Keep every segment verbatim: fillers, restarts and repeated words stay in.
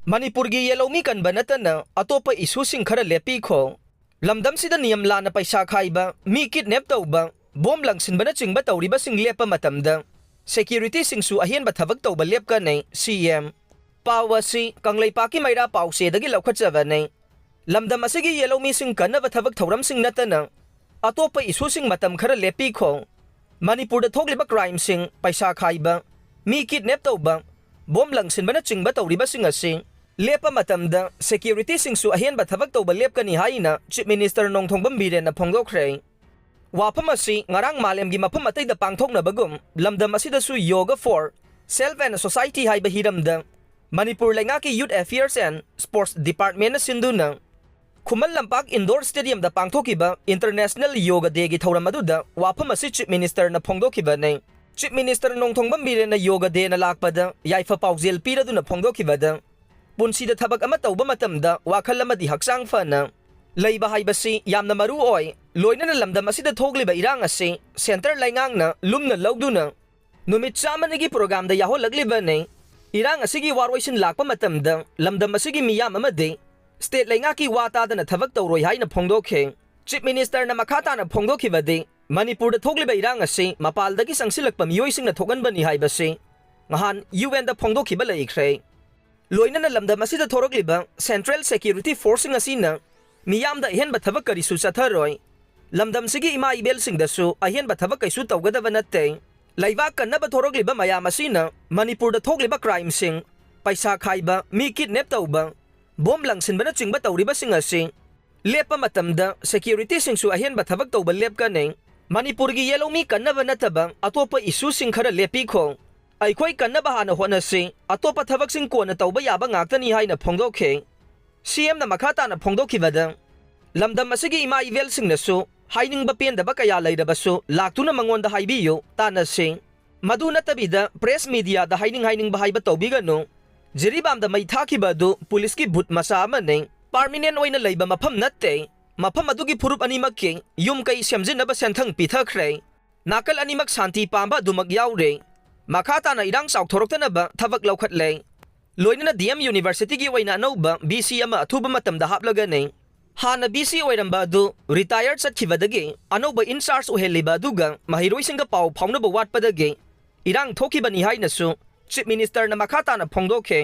ꯃꯅꯤꯄꯨꯔꯒꯤ ꯌꯦꯜꯍꯧꯃꯤ ꯀꯟꯕ ꯅꯠꯇꯅ ꯑꯇꯣꯞꯄ ꯏꯁꯨꯁꯤꯡ ꯈꯔ ꯂꯦꯞꯄꯤꯈꯣ꯫ ꯂꯝꯗꯝꯁꯤꯗ ꯅꯤꯌꯝ ꯂꯥꯟꯅ ꯄꯩꯁꯥ ꯈꯥꯏꯕ, ꯃꯤ ꯀꯤꯗꯅꯦꯞ ꯇꯧꯕ, ꯕꯣꯝ ꯂꯪꯁꯤꯟꯕꯅꯆꯤꯡꯕ ꯇꯧꯔꯤꯕꯁꯤꯡ ꯂꯦꯞꯄ ꯃꯇꯝꯗ ꯁꯦꯀ꯭ꯌꯨꯔꯤꯇꯤꯁꯤꯡꯁꯨ ꯑꯍꯦꯟꯕ ꯊꯕꯛ ꯇꯧꯕ ꯂꯦꯞꯀꯅꯤ, ꯁꯤ ꯑꯦꯝ꯫ ꯄꯥꯎ ꯑꯁꯤ ꯀꯪꯂꯩꯄꯥꯛꯀꯤ ꯃꯩꯔꯥ ꯄꯥꯎꯆꯦꯗꯒꯤ ꯂꯧꯈꯠꯆꯕꯅꯤ꯫ ꯂꯝꯗꯝ ꯑꯁꯤꯒꯤ ꯌꯦꯜꯍꯧꯃꯤꯁꯤꯡ ꯀꯟꯅꯕ ꯊꯕꯛ ꯊꯧꯔꯝꯁꯤꯡ ꯅꯠꯇꯅ ꯑꯇꯣꯞꯄ ꯏꯁꯨꯁꯤꯡ ꯃꯇꯝ ꯈꯔ ꯂꯦꯞꯄꯤꯈꯣ꯫ ꯃꯅꯤꯄꯨꯔꯗ ꯊꯣꯛꯂꯤꯕ ꯀ꯭ꯔꯥꯏꯝꯁꯤꯡ, ꯄꯩꯁꯥ ꯈꯥꯏꯕ, ꯃꯤ ꯀꯤꯗꯅꯦꯞ ꯇꯧꯕ, ꯕꯣꯝ ꯂꯪꯁꯤꯟꯕꯅꯆꯤꯡꯕ ꯇꯧꯔꯤꯕꯁꯤꯡ ꯑꯁꯤ ꯂꯦꯞꯄ ꯃꯇꯝꯗ ꯁꯦꯀ꯭ꯌꯨꯔꯤꯇꯤꯁꯤꯡꯁꯨ ꯑꯍꯦꯟꯕ ꯊꯕꯛ ꯇꯧꯕ ꯂꯦꯞꯀꯅꯤ ꯍꯥꯏꯅ ꯆꯤꯐ ꯃꯤꯅꯤꯁꯇꯔ ꯅꯣꯡꯊꯣꯝꯕꯝ ꯕꯤꯔꯦꯟꯅ ꯐꯣꯡꯗꯣꯛꯈ꯭ꯔꯦ꯫ ꯋꯥꯐꯝ ꯑꯁꯤ ꯉꯔꯥꯡ ꯃꯥꯂꯦꯝꯒꯤ ꯃꯐꯝ ꯑꯇꯩꯗ ꯄꯥꯡꯊꯣꯛꯅꯕꯒꯨꯝ ꯂꯝꯗꯝ ꯑꯁꯤꯗꯁꯨ Yoga for Self and Society ꯍꯥꯏꯕ ꯍꯤꯔꯝꯗ ꯃꯅꯤꯄꯨꯔ ꯂꯩꯉꯥꯛꯀꯤ Youth Affairs and Sports Departmentꯅ ꯁꯤꯟꯗꯨꯅ ꯈꯨꯃꯟ ꯂꯝꯄꯥꯛ ꯏꯟꯗꯣꯔ ꯁ꯭ꯇꯦꯗꯤꯌꯝꯗ ꯄꯥꯡꯊꯣꯛꯈꯤꯕ ꯏꯟꯇꯔꯅꯦꯁꯅꯦꯜ ꯌꯣꯒ ꯗꯦꯒꯤ ꯊꯧꯔꯝ ꯑꯗꯨꯗ ꯋꯥꯐꯝ ꯑꯁꯤ ꯆꯤꯐ ꯃꯤꯅꯤꯁꯇꯔꯅ ꯐꯣꯡꯗꯣꯛꯈꯤꯕꯅꯤ꯫ ꯆꯤꯐ ꯃꯤꯅꯤꯁꯇꯔ ꯅꯣꯡꯊꯣꯝꯕꯝ ꯕꯤꯔꯦꯟꯅ ꯌꯣꯒ ꯗꯦꯅ ꯂꯥꯛꯄꯗ ꯌꯥꯏꯐ ꯄꯥꯎꯖꯦꯜ ꯄꯤꯔꯗꯨꯅ ꯐꯣꯡꯗꯣꯛꯈꯤꯕꯗ, ꯄꯨꯟꯁꯤꯗ ꯊꯕꯛ ꯑꯃ ꯇꯧꯕ ꯃꯇꯝꯗ ꯋꯥꯈꯜ ꯑꯃꯗꯤ ꯍꯛꯆꯥꯡ ꯐꯅ ꯂꯩꯕ ꯍꯥꯏꯕꯁꯤ ꯌꯥꯝꯅ ꯃꯔꯨ ꯑꯣꯏ꯫ ꯂꯣꯏꯅꯅ ꯂꯝꯗꯝ ꯑꯁꯤꯗ ꯊꯣꯛꯂꯤꯕ ꯏꯔꯥꯡ ꯑꯁꯤ ꯁꯦꯟꯇꯔ ꯂꯩꯉꯥꯛꯅ ꯂꯨꯝꯅ ꯂꯧꯗꯨꯅ ꯅꯨꯃꯤꯠ ꯆꯥꯝꯃꯅꯤꯒꯤ ꯄ꯭ꯔꯣꯒ꯭ꯔꯥꯝꯗ ꯌꯥꯎꯍꯜꯂꯛꯂꯤꯕꯅꯤ꯫ ꯏꯔꯥꯡ ꯑꯁꯤꯒꯤ ꯋꯥꯔꯣꯏꯁꯤꯟ ꯂꯥꯛꯄ ꯃꯇꯝꯗ ꯂꯝꯗꯝ ꯑꯁꯤꯒꯤ ꯃꯤꯌꯥꯝ ꯑꯃꯗꯤ ꯁ꯭ꯇꯦꯠ ꯂꯩꯉꯥꯛꯀꯤ ꯋꯥ ꯇꯥꯗꯅ ꯊꯕꯛ ꯇꯧꯔꯣꯏ ꯍꯥꯏꯅ ꯐꯣꯡꯗꯣꯛꯈꯤ꯫ ꯆꯤꯐ ꯃꯤꯅꯤꯁꯇꯔꯅ ꯃꯈꯥ ꯇꯥꯅ ꯐꯣꯡꯗꯣꯛꯈꯤꯕꯗꯤ, ꯃꯅꯤꯄꯨꯔꯗ ꯊꯣꯛꯂꯤꯕ ꯏꯔꯥꯡ ꯑꯁꯤ ꯃꯄꯥꯟꯗꯒꯤ ꯆꯪꯁꯤꯜꯂꯛꯄ ꯃꯤꯑꯣꯏꯁꯤꯡꯅ ꯊꯣꯛꯍꯟꯕꯅꯤ ꯍꯥꯏꯕꯁꯤ ꯉꯍꯥꯟ ꯌꯨ ꯑꯦꯟꯗ ꯐꯣꯡꯗꯣꯛꯈꯤꯕ ꯂꯩꯈ꯭ꯔꯦ꯫ ꯂꯣꯏꯅꯅ ꯂꯝꯗꯝ ꯑꯁꯤꯗ ꯊꯣꯔꯛꯂꯤꯕ ꯁꯦꯟꯇ꯭ꯔꯦꯜ ꯁꯦꯀ꯭ꯌꯨꯔꯤꯇꯤ ꯐꯣꯔꯁꯁꯤꯡ ꯑꯁꯤꯅ ꯃꯤꯌꯥꯝꯗ ꯑꯍꯦꯟꯕ ꯊꯕꯛ ꯀꯔꯤꯁꯨ ꯆꯠꯊꯔꯣꯏ꯫ ꯂꯝꯗꯝꯁꯤꯒꯤ ꯏꯃꯥ ꯏꯕꯦꯜꯁꯤꯡꯗꯁꯨ ꯑꯍꯦꯟꯕ ꯊꯕꯛ ꯀꯩꯁꯨ ꯇꯧꯒꯗꯕ ꯅꯠꯇꯦ꯫ ꯂꯩꯕꯥꯛ ꯀꯟꯅꯕ ꯊꯣꯔꯛꯂꯤꯕ ꯃꯌꯥꯝ ꯑꯁꯤꯅ ꯃꯅꯤꯄꯨꯔꯗ ꯊꯣꯛꯂꯤꯕ ꯀ꯭ꯔꯥꯏꯝꯁꯤꯡ, ꯄꯩꯁꯥ ꯈꯥꯏꯕ, ꯃꯤ ꯀꯤꯗꯅꯦꯞ ꯇꯧꯕ, ꯕꯣꯝ ꯂꯪꯁꯤꯟꯕꯅꯆꯤꯡꯕ ꯇꯧꯔꯤꯕꯁꯤꯡ ꯑꯁꯤ ꯂꯦꯞꯄ ꯃꯇꯝꯗ ꯁꯦꯀ꯭ꯌꯨꯔꯤꯇꯤꯁꯤꯡꯁꯨ ꯑꯍꯦꯟꯕ ꯊꯕꯛ ꯇꯧꯕ ꯂꯦꯞꯀꯅꯤ꯫ ꯃꯅꯤꯄꯨꯔꯒꯤ ꯌꯦꯜꯍꯧꯃꯤ ꯀꯟꯅꯕ ꯅꯠꯇꯕ ꯑꯇꯣꯞꯄ ꯏꯁꯨꯁꯤꯡ ꯈꯔ ꯂꯦꯞꯄꯤꯈꯣ꯫ ꯑꯩꯈꯣꯏ ꯀꯟꯅꯕ ꯍꯥꯟꯅ ꯍꯣꯠꯅꯁꯤ, ꯑꯇꯣꯞꯄ ꯊꯕꯛꯁꯤꯡ ꯀꯣꯟꯅ ꯇꯧꯕ ꯌꯥꯕ ꯉꯥꯛꯇꯅꯤ ꯍꯥꯏꯅ ꯐꯣꯡꯗꯣꯛꯈꯤ꯫ ꯁꯤ ꯑꯦꯝꯅ ꯃꯈꯥ ꯇꯥꯅ ꯐꯣꯡꯗꯣꯛꯈꯤꯕꯗ, ꯂꯝꯗꯝ ꯑꯁꯤꯒꯤ ꯏꯃꯥ ꯏꯕꯦꯜꯁꯤꯡꯅꯁꯨ ꯍꯥꯏꯅꯤꯡꯕ ꯄꯦꯟꯗꯕ ꯀꯌꯥ ꯂꯩꯔꯕꯁꯨ ꯂꯥꯛꯇꯨꯅ ꯃꯉꯣꯟꯗ ꯍꯥꯏꯕꯤꯌꯨ, ꯇꯥꯟꯅꯁꯤ꯫ ꯃꯗꯨ ꯅꯠꯇꯕꯤꯗ ꯄ꯭ꯔꯦꯁ ꯃꯤꯗꯤꯌꯥꯗ ꯍꯥꯏꯅꯤꯡ ꯍꯥꯏꯅꯤꯡꯕ ꯍꯥꯏꯕ ꯇꯧꯕꯤꯒꯅꯨ꯫ ꯖꯤꯔꯤꯕꯥꯝꯗ ꯃꯩ ꯊꯥꯈꯤꯕ ꯑꯗꯨ ꯄꯨꯂꯤꯁꯀꯤ ꯚꯨꯠ ꯃꯆꯥ ꯑꯃꯅꯤ꯫ ꯄꯥꯔꯃꯤꯅꯦꯟ ꯑꯣꯏꯅ ꯂꯩꯕ ꯃꯐꯝ ꯅꯠꯇꯦ꯫ ꯃꯐꯝ ꯑꯗꯨꯒꯤ ꯐꯨꯔꯨꯞ ꯑꯅꯤꯃꯛꯀꯤ ꯌꯨꯝ ꯀꯩ ꯁꯦꯝꯖꯤꯟꯅꯕ ꯁꯦꯟꯊꯪ ꯄꯤꯊꯈ꯭ꯔꯦ꯫ ꯅꯥꯀꯜ ꯑꯅꯤꯃꯛ ꯁꯥꯟꯇꯤ ꯄꯥꯝꯕ ꯑꯗꯨꯃꯛ ꯌꯥꯎꯔꯦ꯫ ꯃꯈꯥ ꯇꯥꯅ ꯏꯔꯥꯡ ꯆꯥꯎꯊꯣꯔꯛꯇꯅꯕ ꯊꯕꯛ ꯂꯧꯈꯠꯂꯦ꯫ ꯂꯣꯏꯅꯅ ꯗꯤ ꯑꯦꯝ ꯌꯨꯅꯤꯚꯔꯁꯤꯇꯤꯒꯤ ꯑꯣꯏꯅ ꯑꯅꯧꯕ ꯚꯤ ꯁꯤ ꯑꯃ ꯑꯊꯨꯕ ꯃꯇꯝꯗ ꯍꯥꯞꯂꯒꯅꯤ꯫ ꯍꯥꯟꯅ ꯚꯤ ꯁꯤ ꯑꯣꯏꯔꯝꯕ ꯑꯗꯨ ꯔꯤꯇꯥꯌꯔ ꯆꯠꯈꯤꯕꯗꯒꯤ ꯑꯅꯧꯕ ꯏꯟꯆꯥꯔꯖ ꯑꯣꯏꯍꯜꯂꯤꯕ ꯑꯗꯨꯒ ꯃꯍꯩꯔꯣꯏꯁꯤꯡꯒ ꯄꯥꯎ ꯐꯥꯎꯅꯕ ꯋꯥꯠꯄꯗꯒꯤ ꯏꯔꯥꯡ ꯊꯣꯛꯈꯤꯕꯅꯤ ꯍꯥꯏꯅꯁꯨ ꯆꯤꯐ ꯃꯤꯅꯤꯁꯇꯔꯅ ꯃꯈꯥ ꯇꯥꯅ ꯐꯣꯡꯗꯣꯛꯈꯤ꯫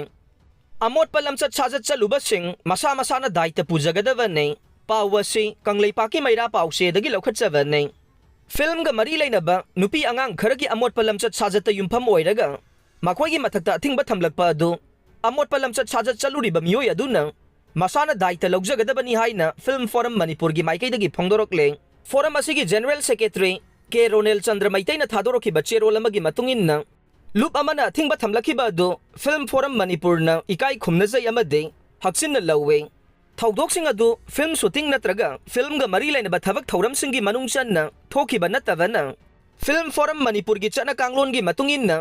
ꯑꯃꯣꯠꯄ ꯂꯝꯆꯠ ꯁꯥꯖꯠ ꯆꯠꯂꯨꯕꯁꯤꯡ ꯃꯁꯥ ꯃꯁꯥꯅ ꯗꯥꯏꯇ ꯄꯨꯖꯒꯗꯕꯅꯤ꯫ ꯄꯥꯎ ꯑꯁꯤ ꯀꯪꯂꯩꯄꯥꯛꯀꯤ ꯃꯩꯔꯥ ꯄꯥꯎꯆꯦꯗꯒꯤ ꯂꯧꯈꯠꯆꯕꯅꯤ꯫ ꯐꯤꯜꯝꯒ ꯃꯔꯤ ꯂꯩꯅꯕ ꯅꯨꯄꯤ ꯑꯉꯥꯡ ꯈꯔꯒꯤ ꯑꯃꯣꯠꯄ ꯂꯝꯆꯠ ꯁꯥꯖꯠꯇ ꯌꯨꯝꯐꯝ ꯑꯣꯏꯔꯒ ꯃꯈꯣꯏꯒꯤ ꯃꯊꯛꯇ ꯑꯊꯤꯡꯕ ꯊꯝꯂꯛꯄ ꯑꯗꯨ ꯑꯃꯣꯠꯄ ꯂꯝꯆꯠ ꯁꯥꯖꯠ ꯆꯠꯂꯨꯔꯤꯕ ꯃꯤꯑꯣꯏ ꯑꯗꯨꯅ ꯃꯁꯥꯅ ꯗꯥꯏꯇ ꯂꯧꯖꯒꯗꯕꯅꯤ ꯍꯥꯏꯅ ꯐꯤꯜꯝ ꯐꯣꯔꯝ ꯃꯅꯤꯄꯨꯔꯒꯤ ꯃꯥꯏꯀꯩꯗꯒꯤ ꯐꯣꯡꯗꯣꯔꯛꯂꯦ꯫ ꯐꯣꯔꯝ ꯑꯁꯤꯒꯤ ꯖꯦꯅꯔꯦꯜ ꯁꯦꯀ꯭ꯔꯦꯇꯔꯤ ꯀꯦ ꯔꯣꯅꯦꯜ ꯆꯟꯗ꯭ꯔ ꯃꯩꯇꯩꯅ ꯊꯥꯗꯣꯔꯛꯈꯤꯕ ꯆꯦꯔꯣꯜ ꯑꯃꯒꯤ ꯃꯇꯨꯡ ꯏꯟꯅ, ꯂꯨꯞ ꯑꯃꯅ ꯑꯊꯤꯡꯕ ꯊꯝꯂꯛꯈꯤꯕ ꯑꯗꯨ ꯐꯤꯜꯝ ꯐꯣꯔꯝ ꯃꯅꯤꯄꯨꯔꯅ ꯏꯀꯥꯏ ꯈꯨꯝꯅꯖꯩ ꯑꯃꯗꯤ ꯍꯛꯆꯤꯟꯅ ꯂꯧꯏ꯫ ꯊꯧꯗꯣꯛꯁꯤꯡ ꯑꯗꯨ ꯐꯤꯜꯝ ꯁꯨꯇꯤꯡ ꯅꯠꯇ꯭ꯔꯒ ꯐꯤꯜꯝꯒ ꯃꯔꯤ ꯂꯩꯅꯕ ꯊꯕꯛ ꯊꯧꯔꯝꯁꯤꯡꯒꯤ ꯃꯅꯨꯡ ꯆꯟꯅ ꯊꯣꯛꯈꯤꯕ ꯅꯠꯇꯕꯅ, ꯐꯤꯜꯝ ꯐꯣꯔꯝ ꯃꯅꯤꯄꯨꯔꯒꯤ ꯆꯠꯅ ꯀꯥꯡꯂꯣꯟꯒꯤ ꯃꯇꯨꯡ ꯏꯟꯅ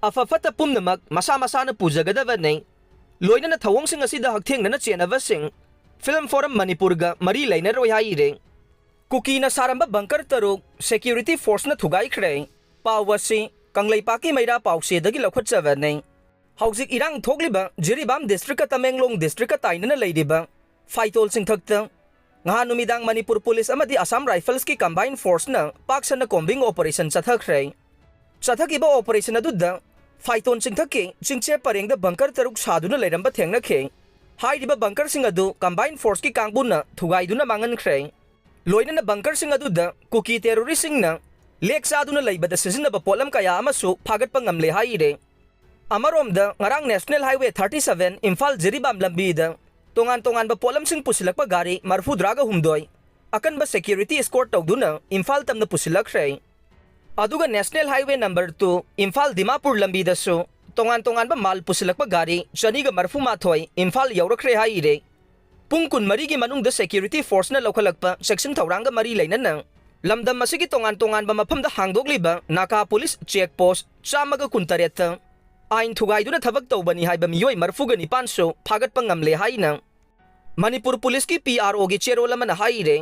ꯑꯐ ꯐꯠꯇ ꯄꯨꯝꯅꯃꯛ ꯃꯁꯥ ꯃꯁꯥꯅ ꯄꯨꯖꯒꯗꯕꯅꯤ꯫ ꯂꯣꯏꯅꯅ ꯊꯧꯑꯣꯡꯁꯤꯡ ꯑꯁꯤꯗ ꯍꯛꯊꯦꯡꯅꯅ ꯆꯦꯟꯅꯕꯁꯤꯡ ꯐꯤꯜꯝ ꯐꯣꯔꯝ ꯃꯅꯤꯄꯨꯔꯒ ꯃꯔꯤ ꯂꯩꯅꯔꯣꯏ ꯍꯥꯏꯔꯦ꯫ ꯀꯨꯀꯤꯅ ꯁꯥꯔꯝꯕ ꯕꯪꯀꯔ ꯇꯔꯨꯛ ꯁꯦꯀ꯭ꯌꯨꯔꯤꯇꯤ ꯐꯣꯔꯁꯅ ꯊꯨꯒꯥꯏꯈ꯭ꯔꯦ꯫ ꯄꯥꯎ ꯑꯁꯤ ꯀꯪꯂꯩꯄꯥꯛꯀꯤ ꯃꯩꯔꯥ ꯄꯥꯎꯆꯦꯗꯒꯤ ꯂꯧꯈꯠꯆꯕꯅꯤ꯫ ꯍꯧꯖꯤꯛ ꯏꯔꯥꯡ ꯊꯣꯛꯂꯤꯕ ꯖꯤꯔꯤꯕꯥꯝ ꯗꯤꯁꯇ꯭ꯔꯤꯛꯀ ꯇꯃꯦꯡꯂꯣꯡ ꯗꯤꯁꯇ꯭ꯔꯤꯛꯀ ꯇꯥꯏꯅꯅ ꯂꯩꯔꯤꯕ ꯐꯥꯏꯇꯣꯜ ꯆꯤꯡꯊꯛꯇ ꯉꯍꯥꯟ ꯅꯨꯃꯤꯗꯥꯡ ꯃꯅꯤꯄꯨꯔ ꯄꯨꯂꯤꯁ ꯑꯃꯗꯤ ꯑꯁꯥꯝ ꯔꯥꯏꯐꯜꯁꯀꯤ ꯀꯝꯕꯥꯏꯟ ꯐꯣꯔꯁꯅ ꯄꯥꯛ ꯁꯟꯅ ꯀꯣꯝꯕꯤꯡ ꯑꯣꯄꯔꯦꯁꯟ ꯆꯠꯊꯈ꯭ꯔꯦ꯫ ꯆꯠꯊꯈꯤꯕ ꯑꯣꯄꯔꯦꯁꯟ ꯑꯗꯨꯗ ꯐꯥꯏꯇꯣꯟ ꯆꯤꯡꯊꯛꯀꯤ ꯆꯤꯡꯆꯦ ꯄꯔꯦꯡꯗ ꯕꯪꯀꯔ ꯇꯔꯨꯛ ꯁꯥꯗꯨꯅ ꯂꯩꯔꯝꯕ ꯊꯦꯡꯅꯈꯤ꯫ ꯍꯥꯏꯔꯤꯕ ꯕꯪꯀꯔꯁꯤꯡ ꯑꯗꯨ ꯀꯝꯕꯥꯏꯟ ꯐꯣꯔꯁꯀꯤ ꯀꯥꯡꯕꯨꯅ ꯊꯨꯒꯥꯏꯗꯨꯅ ꯃꯥꯡꯍꯟꯈ꯭ꯔꯦ꯫ ꯂꯣꯏꯅꯅ ꯕꯪꯀꯔꯁꯤꯡ ꯑꯗꯨꯗ ꯀꯨꯀꯤ ꯇꯦꯔꯣꯔꯤꯁꯁꯤꯡꯅ ꯂꯦꯛ ꯆꯥꯗꯨꯅ ꯂꯩꯕꯗ ꯁꯤꯖꯤꯟꯅꯕ ꯄꯣꯠꯂꯝ ꯀꯌꯥ ꯑꯃꯁꯨ ꯐꯥꯒꯠꯄ ꯉꯝꯂꯦ ꯍꯥꯏꯔꯦ꯫ ꯑꯃꯔꯣꯝꯗ, ꯉꯔꯥꯡ national highway thirty seven Imphal Jiribam ꯂꯝꯕꯤꯗ ꯇꯣꯉꯥꯟ ꯇꯣꯉꯥꯟꯕ ꯄꯣꯠꯂꯝꯁꯤꯡ ꯄꯨꯁꯤꯜꯂꯛꯄ ꯒꯥꯔꯤ ꯃꯔꯐꯨꯇꯔꯥꯒ ꯍꯨꯝꯗꯣꯏ ꯑꯀꯟꯕ ꯁꯦꯀ꯭ꯌꯨꯔꯤꯇꯤ ꯏꯁꯀꯣꯔꯠ ꯇꯧꯗꯨꯅ ꯏꯝꯐꯥꯜ ꯇꯝꯅ ꯄꯨꯁꯤꯜꯂꯛꯈ꯭ꯔꯦ꯫ ꯑꯗꯨꯒ national highway number two Imphal Dimapur ꯂꯝꯕꯤꯗꯁꯨ ꯇꯣꯉꯥꯟ ꯇꯣꯉꯥꯟꯕ ꯃꯥꯜ ꯄꯨꯁꯤꯜꯂꯛꯄ ꯒꯥꯔꯤ ꯆꯅꯤꯒ ꯃꯔꯐꯨ ꯃꯥꯊꯣꯏ ꯏꯝꯐꯥꯜ ꯌꯧꯔꯛꯈ꯭ꯔꯦ ꯍꯥꯏꯔꯦ꯫ ꯄꯨꯡ ꯀꯨꯟꯃꯔꯤꯒꯤ ꯃꯅꯨꯡꯗ ꯁꯦꯀ꯭ꯌꯨꯔꯤꯇꯤ ꯐꯣꯔꯁꯅ ꯂꯧꯈꯠꯂꯛꯄ ꯆꯦꯛꯁꯤꯟ ꯊꯧꯔꯥꯡꯒ ꯃꯔꯤ ꯂꯩꯅꯅ ꯂꯝꯗꯝ ꯑꯁꯤꯒꯤ ꯇꯣꯉꯥꯟ ꯇꯣꯉꯥꯟꯕ ꯃꯐꯝꯗ ꯍꯥꯡꯗꯣꯛꯂꯤꯕ ꯅꯥꯀꯥ ꯄꯨꯂꯤꯁ ꯆꯦꯛ ꯄꯣꯁ ꯆꯥꯝꯃꯒ ꯀꯨꯟꯇꯔꯦꯠꯇ ꯑꯥꯏꯟ ꯊꯨꯒꯥꯏꯗꯨꯅ ꯊꯕꯛ ꯇꯧꯕꯅꯤ ꯍꯥꯏꯕ ꯃꯤꯑꯣꯏ ꯃꯔꯐꯨꯒ ꯅꯤꯄꯥꯟꯁꯨ ꯐꯥꯒꯠꯄ ꯉꯝꯂꯦ ꯍꯥꯏꯅ ꯃꯅꯤꯄꯨꯔ ꯄꯨꯂꯤꯁꯀꯤ ꯄꯤ ꯑꯥꯔ ꯑꯣꯒꯤ ꯆꯦꯔꯣꯜ ꯑꯃꯅ ꯍꯥꯏꯔꯦ꯫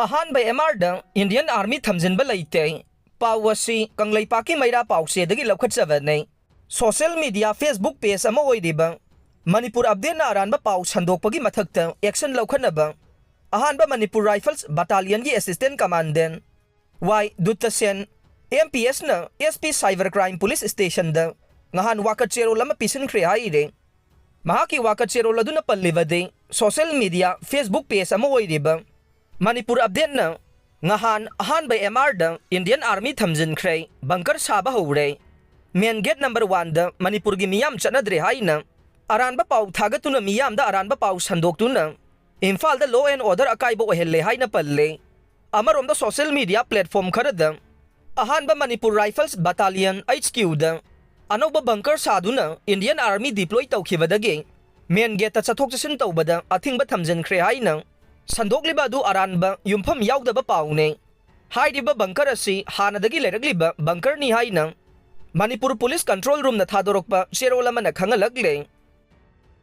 ꯑꯍꯥꯟꯕ ꯑꯦꯝ ꯑꯥꯔꯗ ꯏꯟꯗꯤꯌꯟ ꯑꯥꯔꯃꯤ ꯊꯝꯖꯤꯟꯕ ꯂꯩꯇꯦ꯫ ꯄꯥꯎ ꯑꯁꯤ ꯀꯪꯂꯩꯄꯥꯛꯀꯤ ꯃꯩꯔꯥ ꯄꯥꯎꯆꯦꯗꯒꯤ ꯂꯧꯈꯠꯆꯕꯅꯤ꯫ Social media Facebook page ꯑꯃ ꯑꯣꯏꯔꯤꯕ ꯃꯅꯤꯄꯨꯔ ꯑꯞꯗꯦꯠꯅ ꯑꯔꯥꯟꯕ ꯄꯥꯎ ꯁꯟꯗꯣꯛꯄꯒꯤ ꯃꯊꯛꯇ action ꯂꯧꯈꯠꯅꯕ ꯑꯍꯥꯟꯕ ꯃꯅꯤꯄꯨꯔ Rifles Battalionꯒꯤ Assistant Commandant ꯋꯥꯏ ꯗꯨꯠꯇꯁꯦꯟ, M P Sꯅ S P Cyber Crime Police Stationꯗ ꯉꯍꯥꯟ ꯋꯥꯀꯠ ꯆꯦꯔꯣꯜ ꯑꯃ ꯄꯤꯁꯤꯟꯈ꯭ꯔꯦ ꯍꯥꯏꯔꯦ꯫ ꯃꯍꯥꯛꯀꯤ ꯋꯥꯀꯠ ꯆꯦꯔꯣꯜ ꯑꯗꯨꯅ ꯄꯜꯂꯤꯕꯗꯤ, social media Facebook page ꯑꯃ ꯑꯣꯏꯔꯤꯕ ꯃꯅꯤꯄꯨꯔ ꯑꯞꯗꯦꯠꯅ ꯉꯍꯥꯟ ꯑꯍꯥꯟꯕ M R ꯗ Indian Army ꯊꯝꯖꯤꯟꯈ꯭ꯔꯦ, bunker ꯁꯥꯕ ꯍꯧꯔꯦ꯫ Main gate number oneꯗ ꯃꯅꯤꯄꯨꯔꯒꯤ ꯃꯤꯌꯥꯝ ꯆꯠꯅꯗ꯭ꯔꯦ ꯍꯥꯏꯅ ꯑꯔꯥꯟꯕ ꯄꯥꯎ ꯊꯥꯒꯠꯇꯨꯅ ꯃꯤꯌꯥꯝꯗ ꯑꯔꯥꯟꯕ ꯄꯥꯎ ꯁꯟꯗꯣꯛꯇꯨꯅ ꯏꯝꯐꯥꯜꯗ law and order ꯑꯀꯥꯏꯕ ꯑꯣꯏꯍꯜꯂꯦ ꯍꯥꯏꯅ ꯄꯜꯂꯦ꯫ ꯑꯃꯔꯣꯝꯗ social media platform ꯈꯔꯗ ꯑꯍꯥꯟꯕ ꯃꯅꯤꯄꯨꯔ Rifles Battalion H Qꯗ ꯑꯅꯧꯕ bunker ꯁꯥꯗꯨꯅ Indian Army deploy ꯇꯧꯈꯤꯕꯗꯒꯤ main gateꯇ ꯆꯠꯊꯣꯛ ꯆꯠꯁꯤꯟ ꯇꯧꯕꯗ ꯑꯊꯤꯡꯕ ꯊꯝꯖꯤꯟꯈ꯭ꯔꯦ ꯍꯥꯏꯅ ꯁꯟꯗꯣꯛꯂꯤꯕ ꯑꯗꯨ ꯑꯔꯥꯟꯕ, ꯌꯨꯝꯐꯝ ꯌꯥꯎꯗꯕ ꯄꯥꯎꯅꯤ꯫ ꯍꯥꯏꯔꯤꯕ bunker ꯑꯁꯤ ꯍꯥꯟꯅꯗꯒꯤ ꯂꯩꯔꯛꯂꯤꯕ bunkerꯅꯤ ꯍꯥꯏꯅ ꯃꯅꯤꯄꯨꯔ Police Control Roomꯅ ꯊꯥꯗꯣꯔꯛꯄ ꯆꯦꯔꯣꯜ ꯑꯃꯅ ꯈꯪꯍꯜꯂꯛꯂꯦ꯫